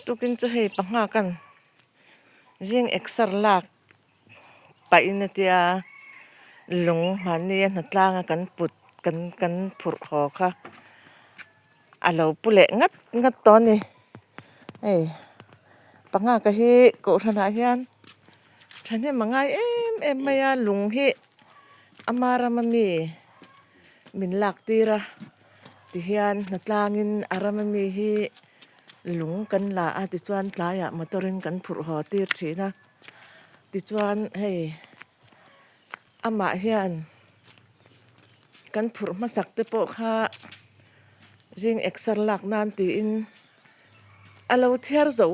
Tukin chu hei panga kan zing exer lak pahin a tia lung mahni a hnatlanga kan put kan kan phurh haw kha a lo pu leh ngat ngat tawh a ni hei panga ka hi kohhranah hian thahnem a ngai em em mai a lung hi ama rama mi min lak tir a tihian hnatlangin a rama mi hi lung kan la a tichuan tlaiah motor in kan phurh haw tir thin a tichuan hei amah hian kan phurh hmasak te pawh kha zing exer lak nan tiin a lo thiar zo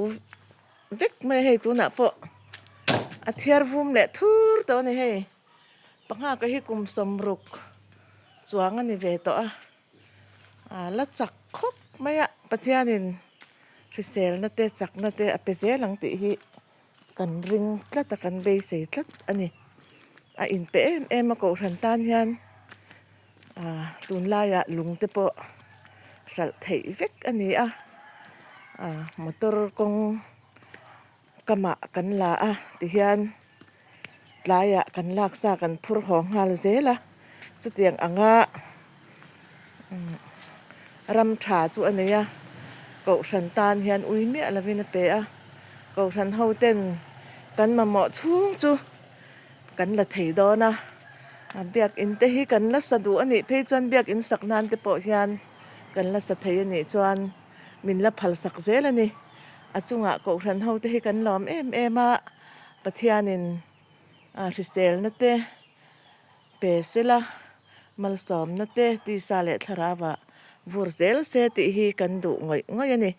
vek mai a hei tunah pawh a thiar vum leh thur tawh a ni hei panghaka hi kum sawmruk chuang a ni ve tawh a a la chak khawp mai a Pathianin hriselna te chakna te a pe zel ang tih hi kan ring tlat a kan beisei tlat a ni a inpe em em a kohhran tan hian ah tunlaiah lung te pawh hralh theih vek a ni a ah motor kawng kamah kan la a tihian tlaiah kan laksa kan phur haw nghal zel a chutiang anga ram tha chu a nei a kohhran tan hian ui miah lovin a pe a kohhran ho ten kan mamawh chhung chu kan la thei dawn a biakin te hi kan la sa duh a nih phei chuan biakin sak nan te pawh hian kan la sa thei a nih chuan min la phal sak zel a ni. A chungah kohhran ho te hi kan lawm em em a, Pathianin hriselna te pe sela, malsawmna te tisa leh thlarauah vur zel se tih hi kan duh ngawih ngawih a ni.